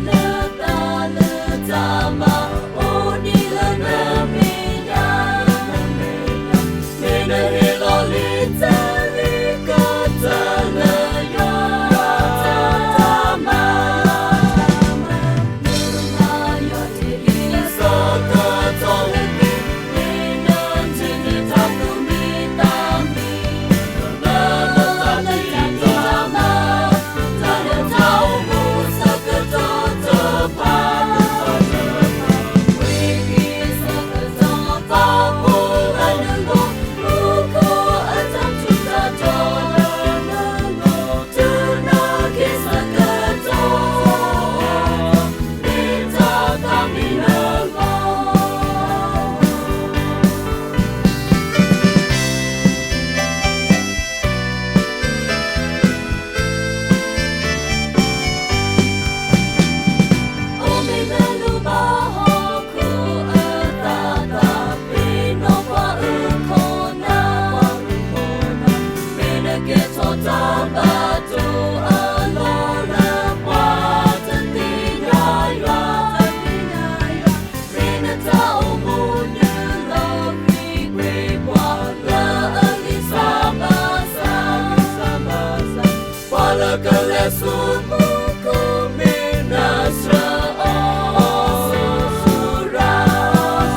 လၢတၢ်လၢတၢ်မၤအိၣ်ဒံးလၢနမဲာ်ညါ, မ့ၢ်နဟ့ၣ်လီၤလံတၢ်ဂ့ၤကတၢၢ်လၢယွၤတၢ်မၤ အိၣ်မ့ၢ်လၢလူၤဘၣ်ဟီၣ်ခိၣ်အသးသး, ပ့ၤနီၣ်ပှၤအုၣ်ခိၣ်နၢ်, မ့ၢ်နကဲထီၣ်တၢ်ဘၣ်တိၢ်အလီၢ်လၢပှၤတသ့ၣ်ညါယွၤ, မ့ၢ်နတၢ်အိၣ်မူနုာ်လီၤကွံာ်ပှၤလၢအဂံၢ်စၢ်ဘါစၢ်, ပှၤလၢကလဲၤဆူမူခိၣ်မ့ၢ်နဆှၢအီၤဆူရၤ